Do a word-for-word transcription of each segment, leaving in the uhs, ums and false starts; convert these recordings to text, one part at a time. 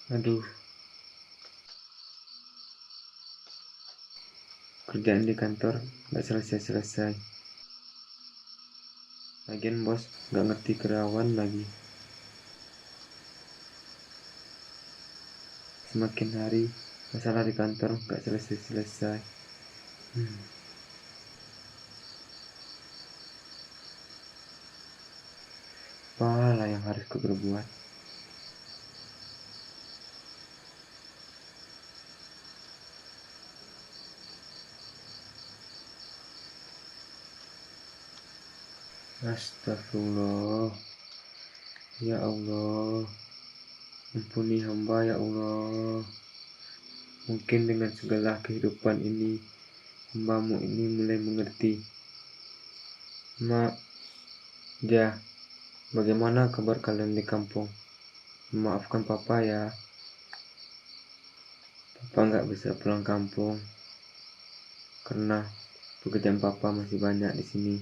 Aduh. Kerjaan di kantor nggak selesai-selesai. Lagian bos nggak ngerti karyawan lagi. Semakin hari, masalah di kantor nggak selesai-selesai. Hmm. Apalah yang harus ku perbuat? Astagfirullah. Ya Allah, ampuni hamba, ya Allah. Mungkin dengan segala kehidupan ini, hambamu ini mulai mengerti. Mak, Jah, bagaimana kabar kalian di kampung? Maafkan papa ya. Papa nggak bisa pulang kampung karena pekerjaan papa masih banyak di sini.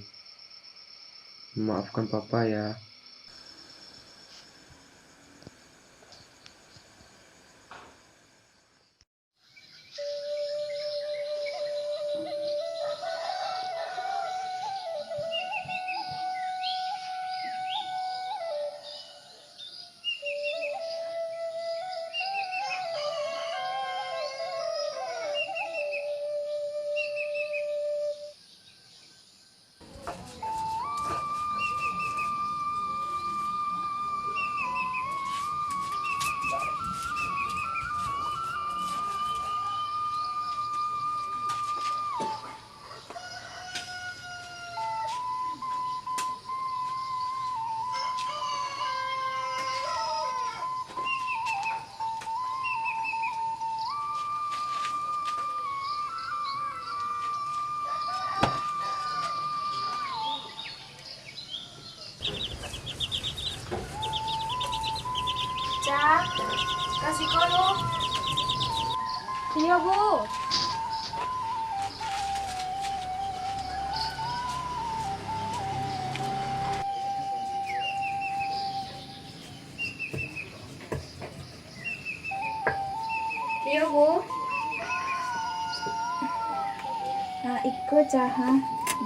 Maafkan papa ya. Cah, ka siko lu. Iyo, Bu. Iyo, Bu. Nah, iko, Cah, ha.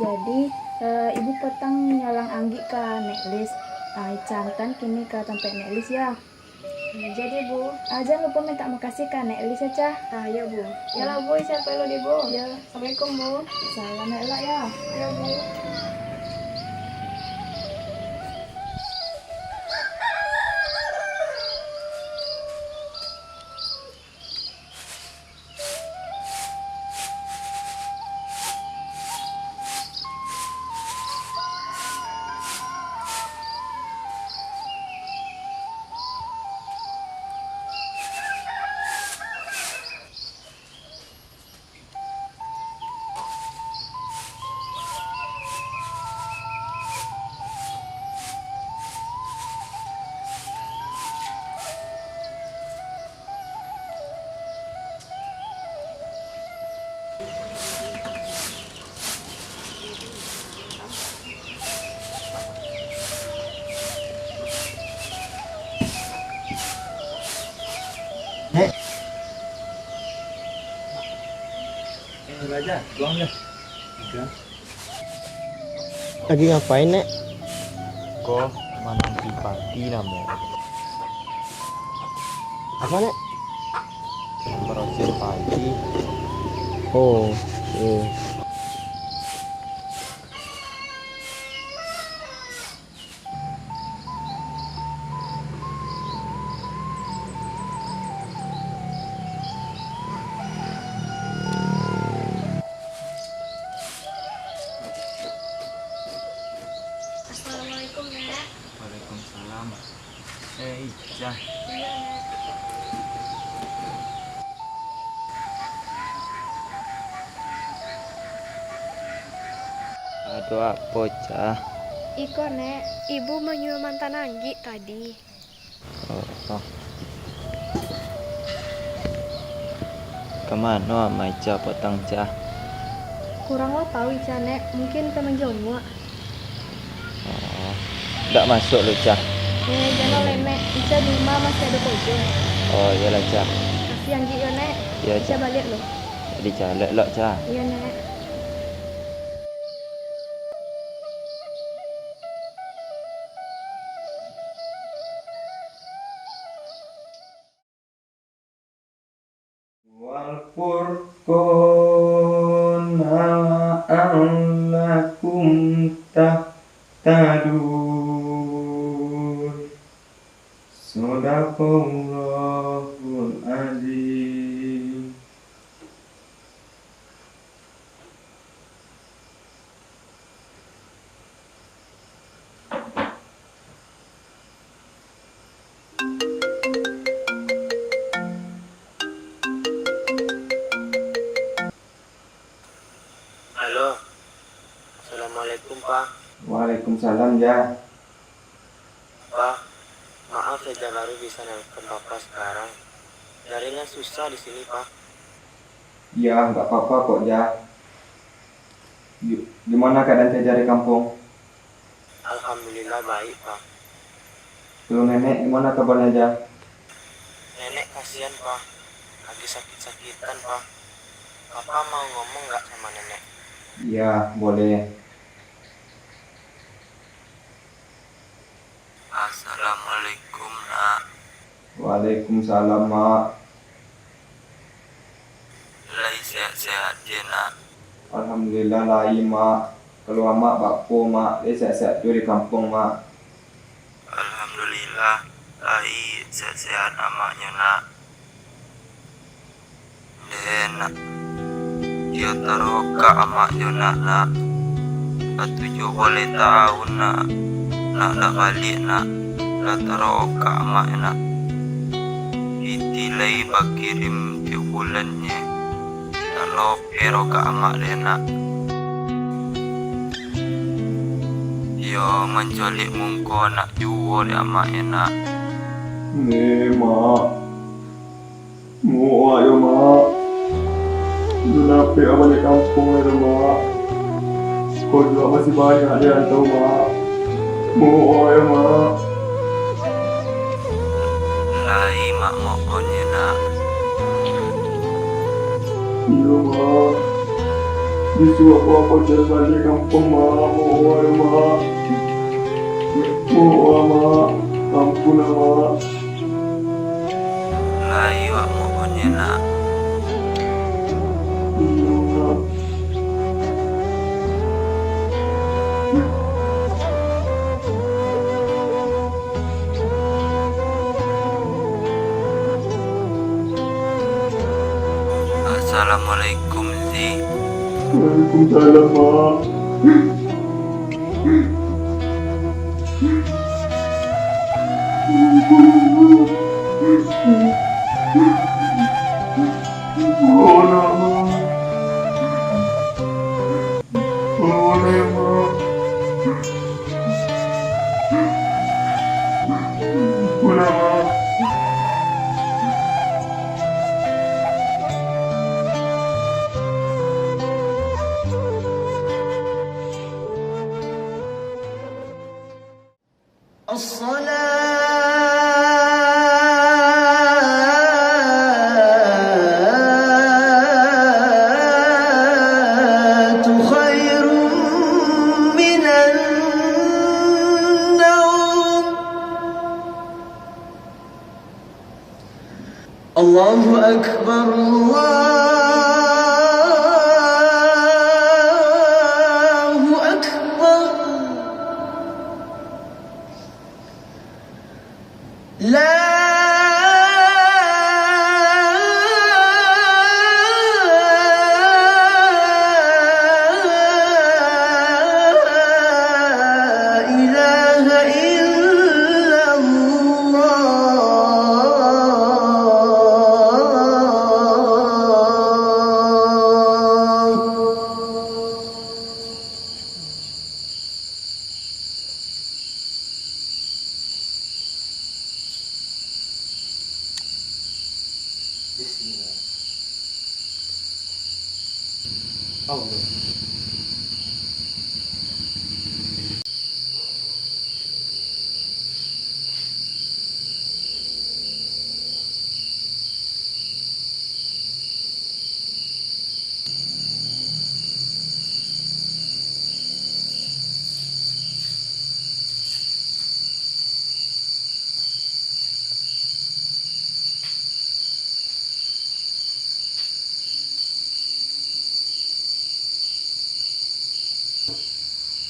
Jadi, eh, Ibu patang nyalang anggik ka Nek Lis. Ah, Ica antaan kini ka tampek Nek Lis, ya. Hmm, jadi, Bu. Ah, jan lupo mintak makasih ka Nek Lis, ya, Cah. Ah, iyo, Bu. Iyolah, Bu, Ica pulang dulu, Bu. Iyo. Assalamualaikum, Bu. Salam elok, ya. Iyo, Bu. Nek. Eh, Raja, pulang dah. Udah. Lagi ngapain, Nek? Ko mananti padi namo. Apa, Nek? Proses padi. Oh, iya. Assalamualaikum, Nek. Waalaikumsalam. Eh, Ica. Iya, Nek. Ado apo, Cah? Iko, Nek, Ibu manyuruah mantan anggik tadi. Oh, oh. Ka mano Ama Ica patang, Cah? Kurang lo tahu Ica, Nek. Mungkin ka manjonguak. Oh, ndak masuak lo, Cah. Eh, jan lo, Nek. Ica di rumah masih ado karajo. Oh, iyolah, Ca. Makasih, Anggi, yo, Nek. Iyo, Ica Ca. Baliak lo. Jadi, Ca, lok-lok, Ca. Iyo, Nek. Wal furqan la'allakum tahtadun. Sadaqallahul azim. Halo. Assalamualaikum, Pa. Waalaikumsalam, Ja. Pa, maaf, Eja baru bisa nelpon Papa sekarang. Jaringan susah di sini, Pa. Iya, nggak apa-apa kok, Ja. Gi-, gimana keadaan Teja di kampung? Alhamdulillah, baik, Pa. Kalau nenek, gimana kabarnya, Ja? Nenek kasihan, Pa. Lagi sakit-sakitan, Pa. Papa mau ngomong nggak sama nenek? Iya, boleh. Assalamualaikum, Nak. Waalaikumsalam, Mak. Lai sehat-sehat je, Nak? Alhamdulillah, lai, Mak. Kalau Amak baa, Mak, lai sehat-sehat juo di kampuang, Mak? Alhamdulillah, lai sehat-sehat amaknyo, Nak. Deh, Nak. Iyo tarokak amak jo Nak, Nak. Lah tujuah baleh taun, Nak. Nak ndak baliak, Nak. Lah tarokak amak, Nak. Pitih lai bakirim tiok bulan je. Ndak lopeh rokak amak deh, Nak. Iyo manculik mungko Nak juo dek amak, Nak. Neh, Mak. Mook awak yo, Mak. Ndak dapek baliak kampuang lai doh, Mak. Karajo awak masih banyak di rantau, Mak. Mook awak yo, Mak. Lai, Mak, mook ko nyo, Nak. Iyo, Mak. Bisuak awak karajo baliak kampuang, Mak. Mook awak yo, Mak. Mook awak, Mak. Ampun lah, Mak. Lai wak mohon, Nak. Assalamualaikum, Zi. Waalaikumsalam, Mak. الصلاة خير من النوم. الله أكبر، الله أكبر. لا إله إلا الله. Bismillah. Allah.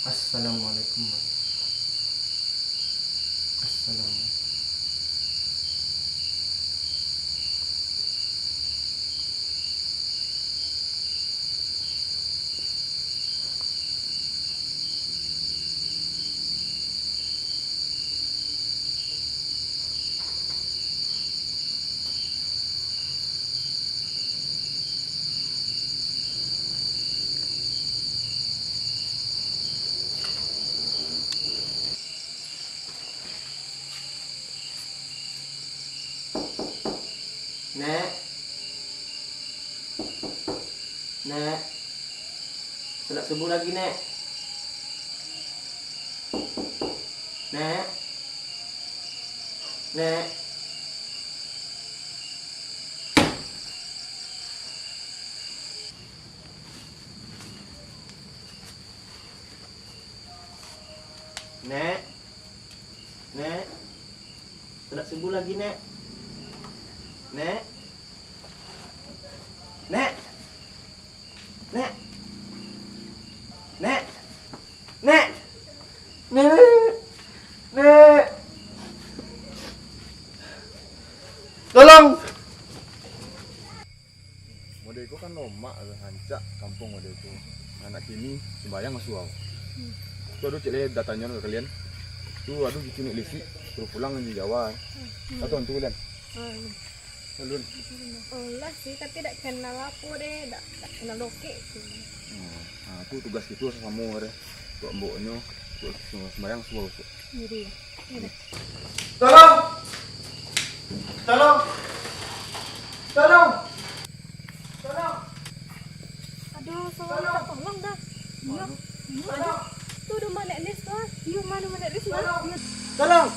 Assalamualaikum warahmatullahi wabarakatuh. Assalamualaikum. Nek. Nek. Salat subuh lagi, Nek. Nek. Nek. Nek. Nek. Salat subuh lagi, Nek. Nek. Nek. Nek. Nek. Nek. Nek. Nek. Tolong. Model ko kan lomak tu, rancak kampuang model tu. Anak kini sumbayang masuak. Tu ado cek lai datanyo ka kalian. Tu ado gitu naik listrik, suruh pulang di Jawa. Atau tu kalian? Alun. Alah sih, tapi dak kenal apo deh, dak, dak kenal dokek sih. Hmm. Nah, tu tugas kito samo deh. Buek mboknyo, buek sumbayang subuah. Jadi, ya deh. Tolong! Tolong! Tolong! Tolong! Aduh, tolong, minta tolong dah. Iya. Iya, aduh. Tuh, udah mana Lis tuh? Iya, mana mana Lis, Mas? Tolong! Tolong!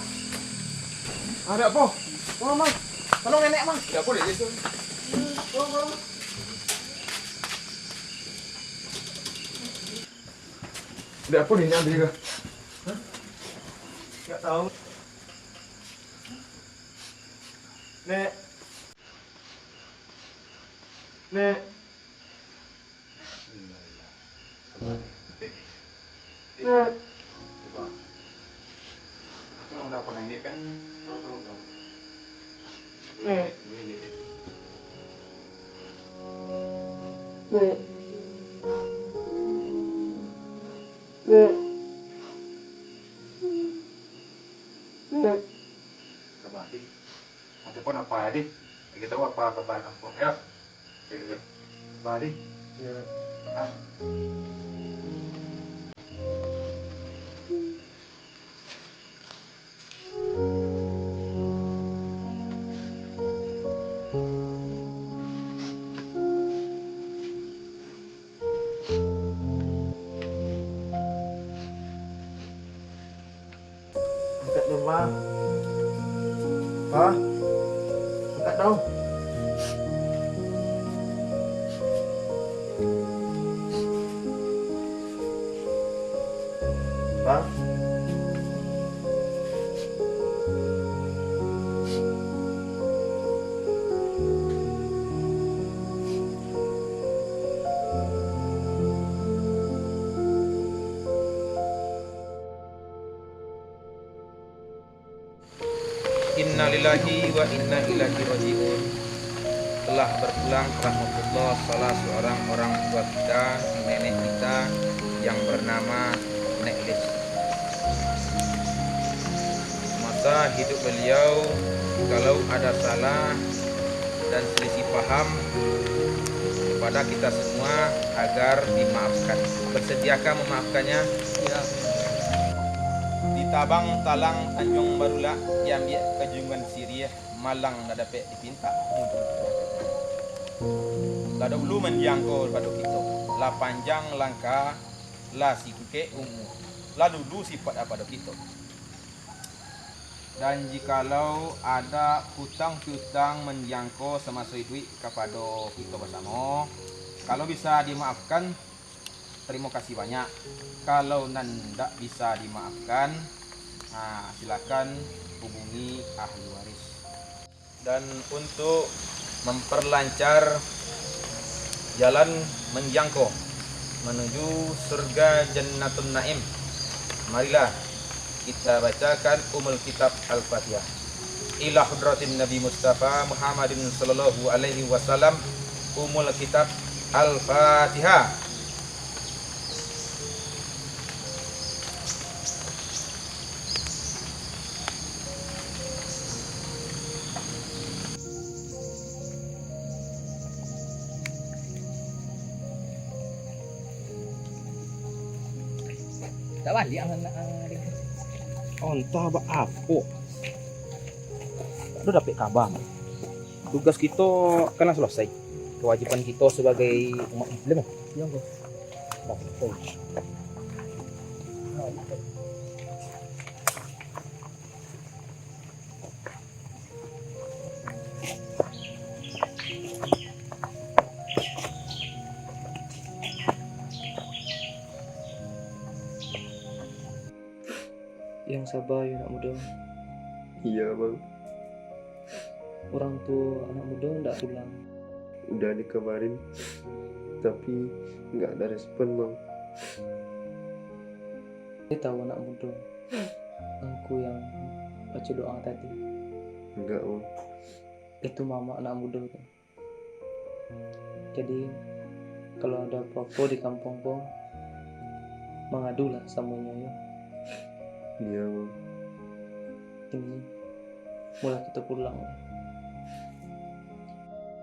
Ada apa? Tolong, Mang. Tolong nenek, Mang. Ada apa, Lis, tuh? Tolong, tolong. Ada apa ni, Nek, ambil ke? Hah? Nggak tahu. Nek. Nek. Nek. Nek. Nek. Nek. Nek. Sabar, Dik. Ataupun apa, Dik? Bagi tahu apa kabar kampung, ya. Sabar, Dik. Ya. Ah. Angkat dulu, Bang. Bang. Angkat dong. Bang. Innalillahi wa inna ilaihi raji'un. Telah berpulang rahmatullah salah seorang orang tua kita, nenek kita yang bernama Nek Lis. Masa hidup beliau, kalau ada salah dan selisih paham, kepada kita semua agar dimaafkan. Bersediakah memaafkannya? Ya. Di Tabang Talang Tanjuang Barulak, diambiak ka Junjuan Siriah, malang ndak dapek dipintak. Lah dahulu manjangko pado kito, lah panjang langkah, lah singkek umua, lah lulu sipaik pado kito. Dan jikalau ada hutang piutang manjangko samaso iduik kapado kito basamo, kalau bisa dimaafkan, tarimo kasih banyak. Kalau nan indak bisa dimaafkan, ha, silakan hubungi ahli waris. Dan untuk memperlancar jalan manjangko manuju surga Jannatun Naim, Marilah kita bacakan Ummul Kitab Al-Fatihah. Ila hadratin Nabi Mustafa Muhammadin sallallahu alaihi wasallam, Ummul Kitab Al-Fatihah. Tak baliak anak, ah, dia. Oh, antah baapo. Ado dapek kaba. Tugas kito kan lah salasai. Kawajiban kito sabagai umat Muslim. Iyo, Bang. Dah, betul. Yang sabar yo, anak mudo. Iya, Bang. Urang tuo anak mudo ndak pulang. Udah dikabarin, tapi nggak ada respon, Bang. Dia tahu anak mudo. Angku yang baca doa tadi. Enggak, Bang. Itu mamak anak mudo tu. Jadi, kalau ada apa-apa di kampung ko, mangadulah samonyo, yo. Iya, Bang. Kini, mulah kito pulang.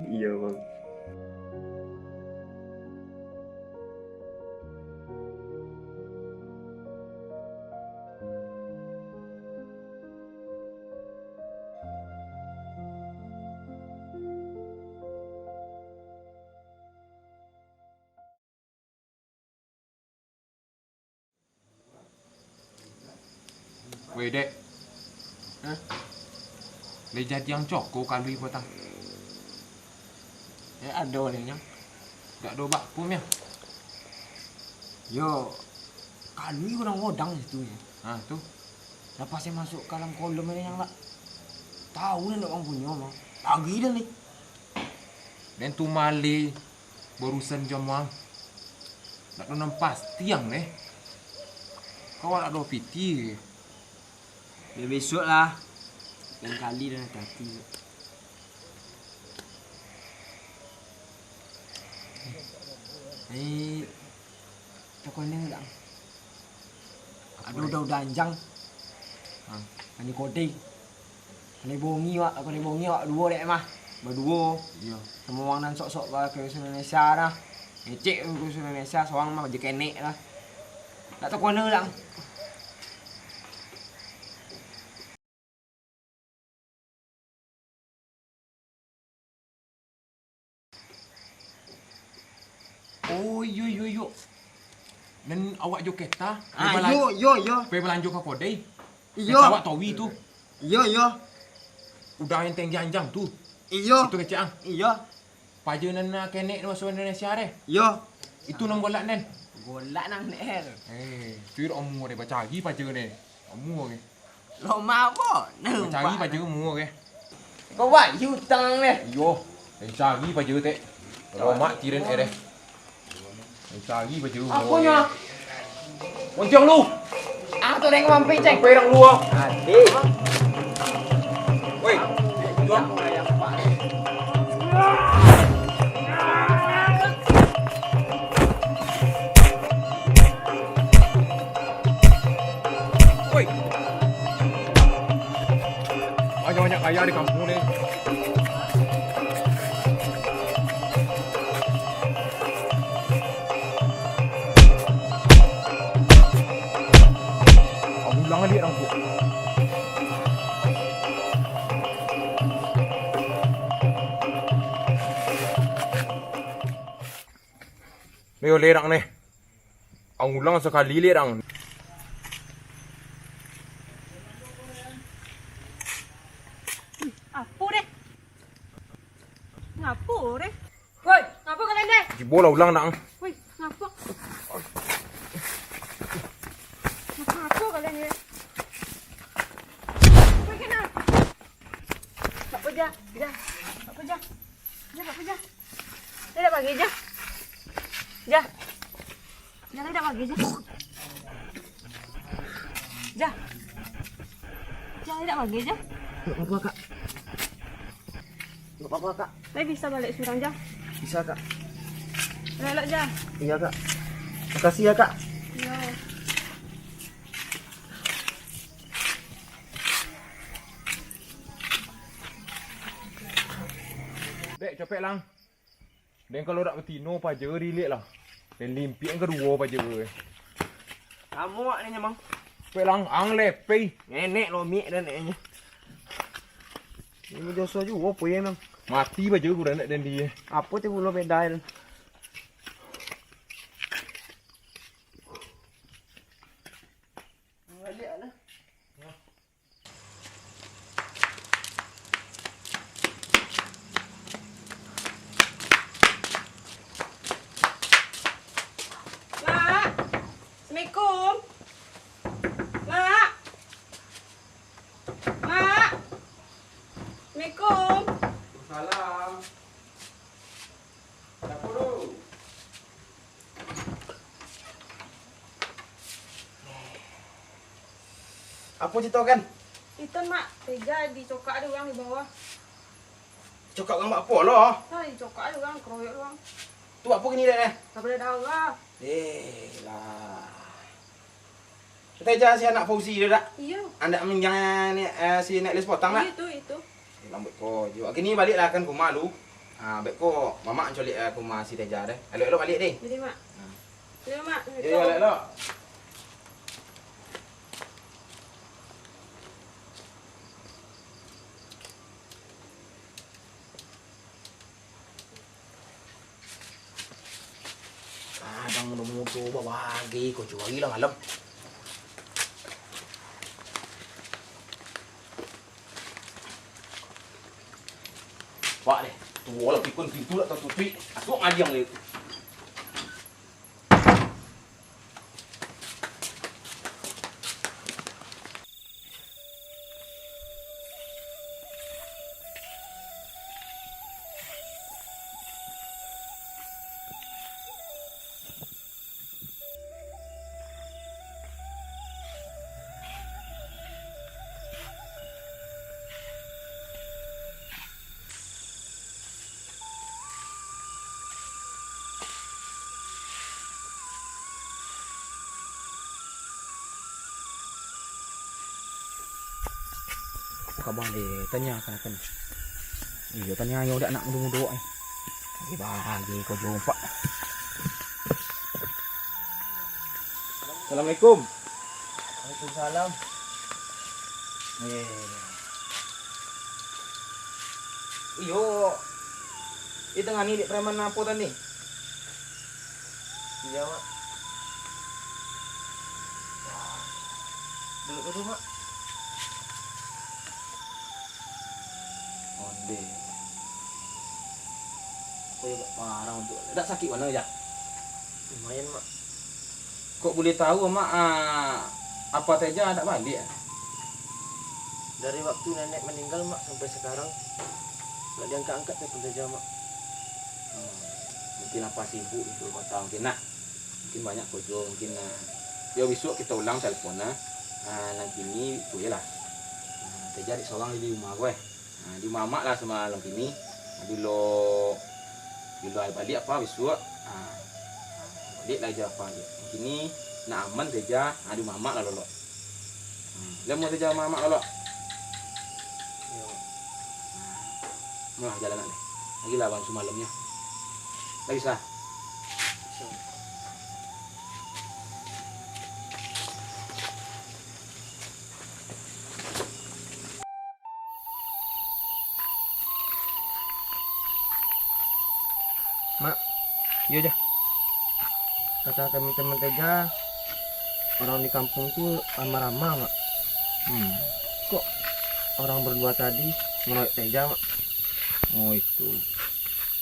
Iya, Bang. Woi, Dek. Hah? Lai jadi ang coko kalui ko tah? Eh, ado lai, Nyang. Dak ado bak pun, Nyang. Yo, kalui urang godang situ, yo. Ha, tu. Lah pas masuk ka dalam kolom ni, Nyang, lah. Tahu dah nak urang punyo, mah. Lagi dah ni. Den tu maleh. Barusan jam ang. Ndak ado nan pasti ang neh. Kau ndak ado piti. Yo, bisuak lah. Lain kali den hati-hati. Eh, takon ni dak? Ado udah-udah anjang. Ha. Ani kodei. Pandai bongi awak, pandai bongi awak duo dek mah. Baduo. Iyo. Samo urang nan sok-sok ba-, ka Indonesia dah. Ngecek ka Indonesia, sorang mah je kenek lah. Tak takona lah. Oh, iyo, iyo, iyo. Nan awak jo keta, Ah, pai balan-, iyo, iyo, iyo. pai balanjo ka kodai. Iyo. Keta awak towi tu. Iyo, iyo. Udah yang tenggi anjang tu. Iyo. Itu kecek ang. Iyo. Paja nan, ah, kenek tu masuk Indonesia deh. Iyo. Itu nang golak nen. Golak nang ner. Eh, cuir omu deh, bacari paja deh. Omu deh. Loma apo? Nampak. Cari paja mu, oke. Kau buat yu utang deh. Iyo, eh, cari paja tek. Loma tiren eh deh. Eh, cari paja mu. Aponyo? Moncong lu. Ah, tu deng mampi, cek. Perang lu, ah. Ati. Woi, jual. Woi. Banyak-banyak kaya di kampung ni. Pulang balik orang tu. Ni oleh orang ni. Ang ulang sakali lek, ang. Apo deh? Ngapo deh? Woi, ngapo kalian deh? Jibo lah ulang nak, ang. Woi, ngapo? Ngapo kalian deh? Woi, kena. Apa jah? Jah. Apa jah? Jah, apa jah? Jah, dah pagi, jah. Jah. Jah, dah pagi, jah. Jah, indak bagai, Jah. Indak apa-apa, Kak. Indak apa-apa, Kak. Tapi bisa baliak surang, Jah? Bisa, Kak. Elok-elok, Jah. Iyo, Kak. Makasih ya, Kak. Iyo. Dek, capek, Lang. Den kalau dak batino paja diliek lah. Den limpiak nan kaduo paja. Lamo wak ni, Mang. Pelang ang lepei. Nenek lomiak dan neneknyo. Ini joso juo apo ye, Mang? Mati paja guranek den di. Apo tu pulo beda ye? Baliak lah. Mak. Assalamualaikum. Mak. Mak. Assalamualaikum. Waalaikumsalam. Siapo tu? Apo carito kan? Itu, Mak, Teja dicokak dek urang di bawah. Cokak urang bak apo lo? Nah, dicokak dek urang, keroyok dek urang. Tu apo kini dek, eh? Tabaliak darah. Eh, lah. Teja si anak Fauzi tu dak? Iyo. Anak minjang ni, eh, si Nek Lis Potang dak? Iyo, tu, itu. Eh, lambek ko jo. Kini baliak lah kan ka rumah lu. Ha, beko mamak coliak, eh, ka rumah si Teja deh. Elok-elok baliak deh. Jadi, Mak. Ha. Jadi, Mak. Iyo, elok-elok. Kadang mudo-mudo babagai ko juo lah malam. Pak deh, tuo lah pikun pintu dak tatutuik. Asuak madiang deh. Apo kaba deh, tanyakan akan. Iyo, tanyo yo dak anak mudo-mudo, eh. Bagi-bagi ko jumpa. Assalamualaikum. Waalaikumsalam. Eh. Iyo. Ditangani dek preman apo tadi? Iyo, Mak. Duduak dulu, Mak. Onde. Aku agak parah untuk, dak sakik mano, Jak? Lumayan, Mak. Kok buliah tahu, Mak, ah, apa Teja dak baliak? Dari waktu nenek meninggal, Mak, sampai sekarang, nggak diangkat-angkat telepon Teja, Mak. Hmm, mungkin apa sibuk itu, Mak, tahu mungkin, nah. Mungkin banyak kojo, mungkin, nah. Yo, besok kita ulang telepon, nah. Ah, nan kini itu je lah. Ah, Teja dek sorang di rumah ko, eh. Nah, di rumah amak lah samalam kini. Nah, bilo, bilo baliak apa besok? Ah, baliak lah Teja apa baliak. Kini nak aman Teja, nah, di rumah amak lah lo. Hmm, lamo Teja rumah amak lo. Iyo. Nah, malah jalan nak deh. Lagi lah bang samalamnyo. Lagi sah. Mak, iyo, Jah. Kata teman-teman Teja, orang di kampung tu ramah-ramah, Mak. Hmm. Kok orang berdua tadi ngeroyok Teja, Mak? Oh, itu.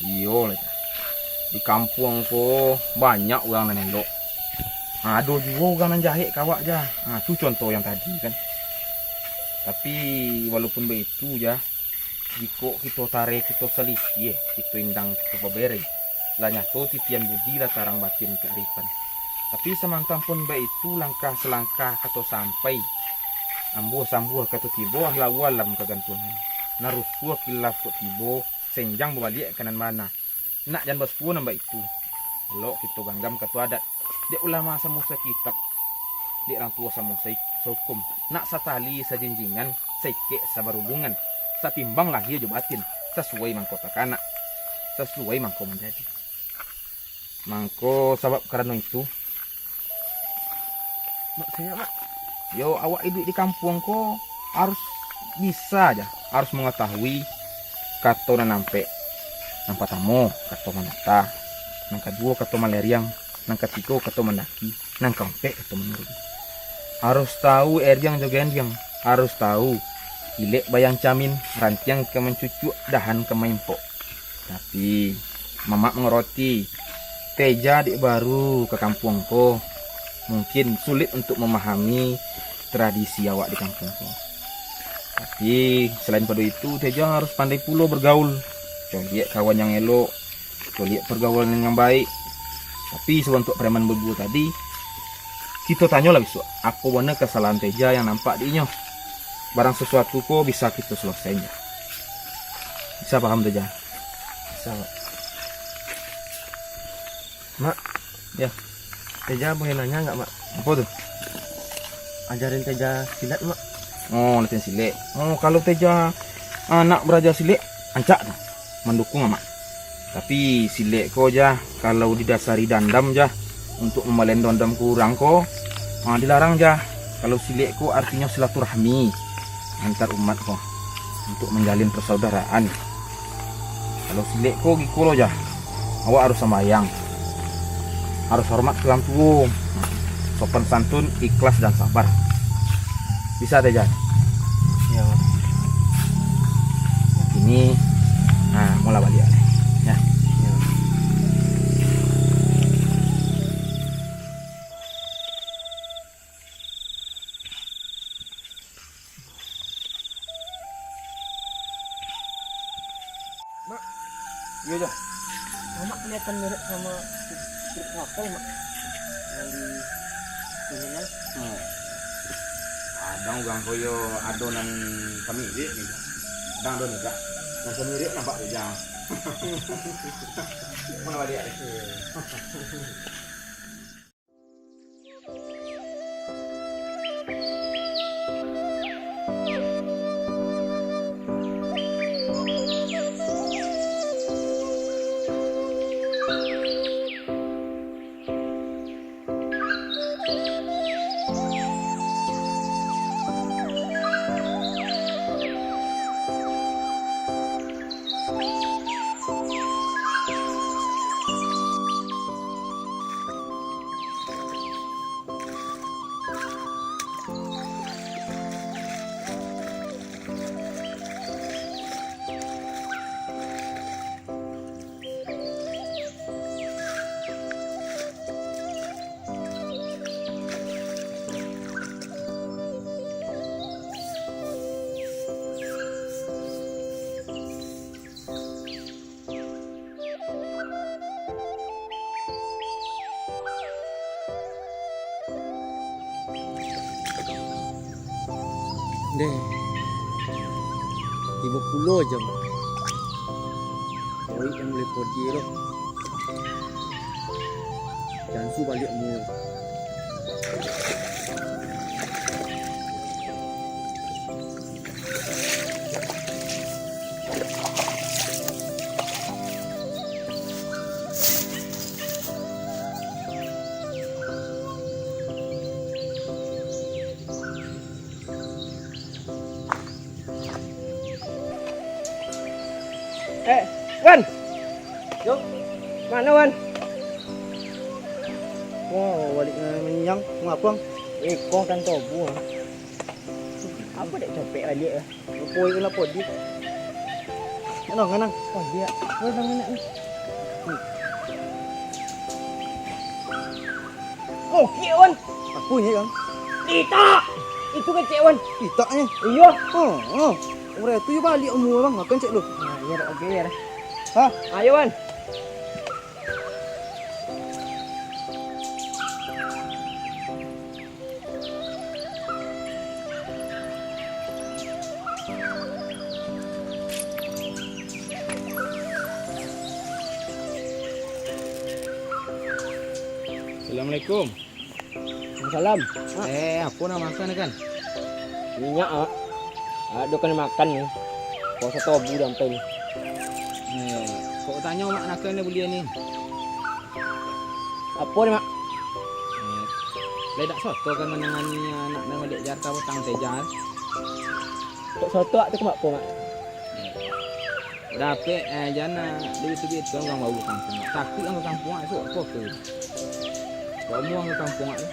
Iyo lah, Jah. Di kampuang ko banyak urang nan elok. Ha, ado juo urang nan jahek ka awak, Jah. Ha, tu contoh yang tadi kan. Tapi walaupun baitu, Jah, jikok kito tareh, kito salisiah, kito indang, kito babereng, lah nyato titian budi, lah tarang batin kearifan. Tapi samantang pun baitu, langkah salangkah kato sampai, Ambuah sambuah kato tibo, alah alam kagantuangan. Nan rusuah kilaf kok tibo, senjang babaliak ka nan bana. Nak jan basuo nan baitu. Elok kito ganggam kato adat. Dek ulama samo sakitab, dek urang tuo samo sai-, saukum. Nak satali sajinjingan, saikek sabarubungan. Satimbang lahia jo batin, sasuai mangko takanak, sasuai mangko manjadi. Mangko sabab karano itu, Mak, saya, Mak. Yo, awak iduik di kampuang ko harus bisa ja, harus mangatahui kato nan ampek. Nan patamo, kato manata. Nan kaduo, kato maleriang. Nan katigo, kato mandaki. Nan kaampek, kato manuruik. Harus tahu eriang jo gendiang. Harus tahu ilek bayang camin, rantiang ka mancucuak, dahan ka maimpok. Tapi, Mamak mangaroti, Teja dek baru ka kampuang ko, mungkin sulik untuak mamahami tradisi awak di kampuang ko. Tapi, salain pado itu, Teja harus pandai pulo bagaul, caliak kawan yang elok, caliak pargaulan yang baik. Tapi, sabantuak preman baduo tadi, kito tanyolah bisuak, apo bana kasalahan Teja yang nampak di inyo. Barang sasuatu ko bisa kito salasaian. Bisa paham Teja? Bisa, Mak. Mak. Ya. Teja boleh nanya nggak, Mak? Apo tu? Ajarin Teja silat, Mak. Oh, latihan silek. Oh, kalau Teja, ah, nak baraja silek, rancak tu. Mandukuang, Mak. Tapi silek ko ja, kalau didasari dandam ja, untuak mambalain dandam ka urang ko, ah, dilarang ja. Kalau silek ko artinyo silaturahmi antar umat ko, untuak manjalin persaudaraan. Kalau silek ko giko lo ja, awak harus sambayang, harus hormat ka urang tuo, sopan santun, ikhlas dan sabar. Bisa Teja? Iyo, Mak. Kini, nah, molah baliak. Ya. Iyo. Mak. Iyo, Jo. Mamak kelihatan mirip sama kurirku, Mak. Yang di sini, kan? Hmm. Kadang urang ko yo ado nan samirip ni. Kadang ado nan indak. Nan samirip nampak tu, Jo. Molah baliak deh. Deh, tibo pulo jam. Oik yang mulai podi lo. Jansu baliak umua. Eh, Wan! Yo. Mano, Wan? Wah, baliak, eh, manyang, mangapuang. Eh, kong kan tobu, ah. Apo dek copek baliak, ah? Apo itu lah podi. Anang, anang. Podi, ah. Apo bang anak ni? Oke, Wan. Apo ni, Bang? Itak! Itu kecek, Wan. Itak ni? Iyo. Oh, oh. Urang tu yo baliak umua, Bang. Makan cek lu. Nah, iyo, oke, iyo. Hah? Ayo, Wan. Assalamualaikum. Salam. Eh, apo nan makan, Kan? Minyak, Mak. Ado kan makan ni. Puaso tobu sampai ni. Eh, kok tanyo Mak, nak kena buliah ni? Apo ni, Mak? Eh, lai dak soto kan manangani anak nan baliak jar ka batang tejar? Kok soto tu ka mak apo, Mak? Dapek, eh, jan lah, duit tu duit tu urang bau ka kampuang. Takuik urang ka kampuang, esok apo ke? Kok amuah ka kampuang tu?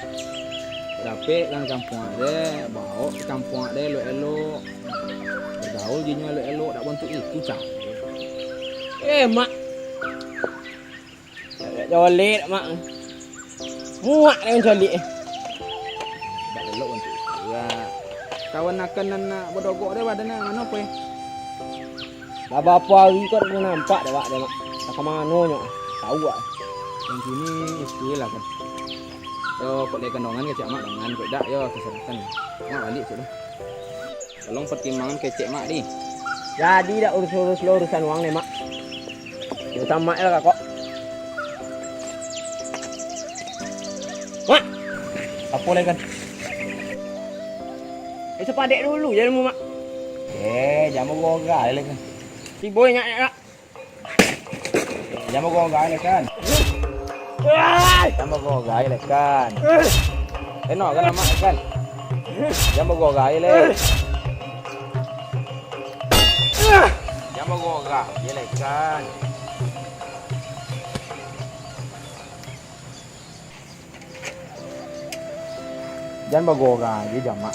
Dapek urang ka kampuang deh, baok ka kampuang deh, elok-elok. Bagaul jo inyo elok-elok, dak bantuak itu, cak. Eh, Mak. Colek, Mak. Muak dek mancaliak, eh. Dak elok bantuak itu. Kawan akan nan nak badogok deh, badan nan mano, Pe? Lah, barapo ari ko dak nampak dek awak deh, Mak. Entah ka mano nyo, tau awak. Nan kini itu lah, Kan. Yo, kok lai kan dongan kecek Mak, dongan, kok dak, yo, tasarahkan. Mak baliak, cek lah. Tolong pertimbangan kecek Mak, di. Jadi dak urus-urus lo urusan wang ne, Mak. Urusan Mak lah, Kak. Mak! Apo lai, Kan? Eh, sapadek dulu je ilmu, Mak. Eh, jan bagogai lai, Kan. Si boy nyak, nyak, Kak. Jan bagogai lai, Kan. Jan bagogai lai, Kan. Eno kan amak, Kan. Jan bagogai lai. Jan bagogai lai, Kan. Jan bagogai je, Mak.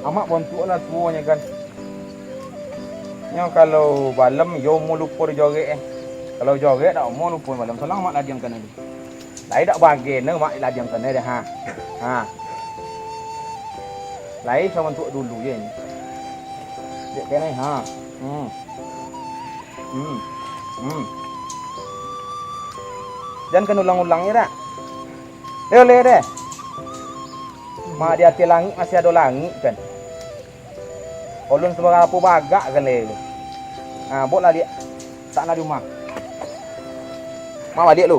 Amak bontuak lah tuo nyo, Kan. Nyo kalau balem, yo amuah lupo dijorek, eh. Kalau jorek, dak amuah lupo balem. Salang amak ladiangkan tadi. Lai dak bagai ne, Mak, ladiangkan tadi, ha. Ha. Lai sabantuak dulu je ni. Dek kene, ha. Hmm. Hmm. Hmm. Jan kan ulang-ulang je dak? Eh, oleh deh. Mak, di ateh langik masih ado langik, Kan. Ulun sabarapo bagak kan lai. Nah, bok lah, Diak. Tak nak di rumah. Mak baliak lu.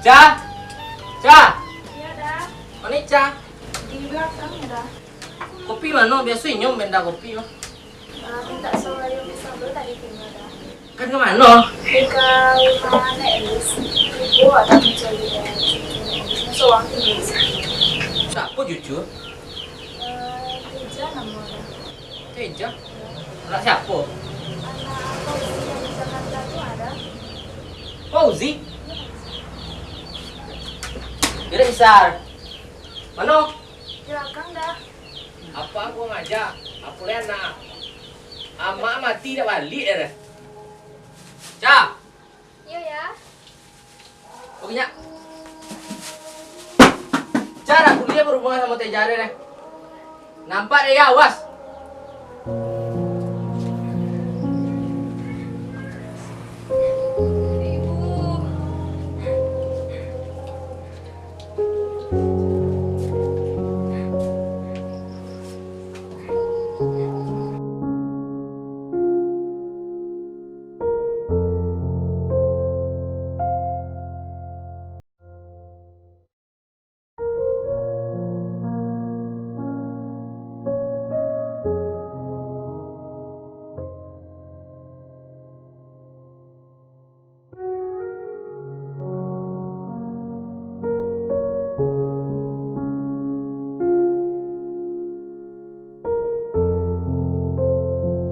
Ca! Ca! Iya, Da. Mano Ca? Di balakang, Da. Kopi mano? Biaso inyo minta kopi mah. Ah, minta suruh ayo bisa tadi tinggal, Da. Kan ka mano? Ka rumah Nek Lis. Ibu ada mencari, eh, cucu Nek Lis. Seorang tinggal di situ. Siapo cucu? Eh, Teja namanya. Teja? Anak siapo? Anak Fauzi yang di Jakarta tu ada. Fauzi? Iya. Gerak besar. Mano? Di belakang, Da. Apo kurang aja? Apo lai anak? Amak mati dak baliak deh. Ca! Iyo, Ya. Oke, Nyak. Ca, dak buliah berhubungan samo Teja deh. Nampak deh, ya, awas.